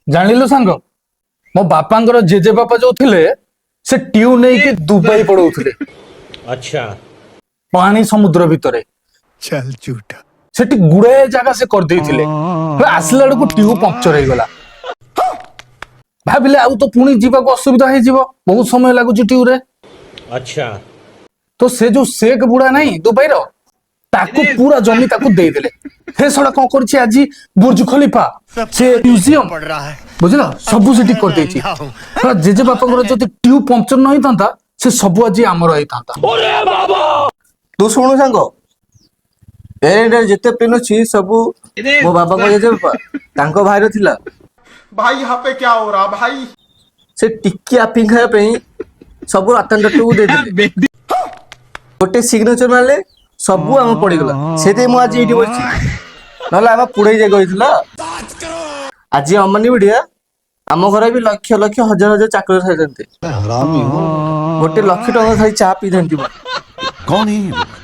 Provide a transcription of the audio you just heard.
ଜାଣିଲୁ ସାଙ୍ଗ, ମୋ ବାପାଙ୍କର ଜେଜେ ବାପା ଯୋଉ ଥିଲେ, ସେ ଟ୍ୟୁ ନେଇକି ଦୁବାଇ ପଳଉଥିଲେ। ପାଣି ସମୁଦ୍ର ଭିତରେ। चल झूठा। ସେଠି ଗୁଡାଏ ଜାଗା ସେ କରିଦେଇଥିଲେ। ହେଲେ ଆସିଲା ବେଳକୁ ଟ୍ୟୁ ପଙ୍କଚର ହେଇଗଲା। ଭାବିଲେ ଆଉ ତ ପୁଣି ଯିବାକୁ ଅସୁବିଧା ହେଇଯିବ, ବହୁତ ସମୟ ଲାଗୁଛି ଟ୍ୟୁରେ। ତ ସେ ଯୋଉ ଶେଖ ବୁଢା ନାହିଁ ଦୁବାଇର, ତାକୁ ପୁରା ଜମି ତାକୁ ଦେଇଦେଲେ। ସେ ଶଳା କଣ କରିଛି, ଆଜି ବୁର୍ଜ ଖଲିଫା, ସେ ମ୍ୟୁଜିୟମ, पड़ रहा है। ବୁଝିଲ, ସବୁ ସେଠି କରିଦେଇଛି। ଶଳା ଜେଜେ ବାପାଙ୍କର ଯଦି ଟ୍ୟୁ ପଙ୍କଚର ନ ହେଇଥାନ୍ତା, ସେ ସବୁ ଆଜି ଆମର ହେଇଥାନ୍ତା। ତୁ ଶୁଣୁ ସାଙ୍ଗ, ଏୟାର ଇଣ୍ଡିଆରେ ଯେତେ ପ୍ଲେନ୍ ଅଛି, ସବୁ ମୋ ବାବାଙ୍କ ଜେଜେ ବାପା ତାଙ୍କ ଭାଇର ଥିଲା। भाई, यहाँ पे क्या हो रहा भाई? ସେ ଟିକେ ଆଫିଂ ଖାଇବା ପାଇଁ ସବୁ ରତନ ଟାଟାକୁ ଦେଇଦେଲେ। ଗୋଟେ ସିଗ୍ନେଚର ମାରିଲେ, ସବୁ ଆମ ପଡିଗଲା। ସେଥିପାଇଁ ମୁଁ ଆଜି ଏଇଠି ବସିଛି, ନହେଲେ ଆମ ପୁଡେଇ ଯାଇ କହିଥିଲା। ଆଜି ଅମ୍ବାନୀ ବୁଢିଆ ଆମ ଘରେ ବି ଲକ୍ଷ ଲକ୍ଷ ହଜାର ହଜାର ଚାକର ଖାଇଥାନ୍ତେ। 1 ଲକ୍ଷ ଟଙ୍କା ଖାଲି ଚା ପିଇଥାନ୍ତି ମୁଁ। कौन है ये लोग?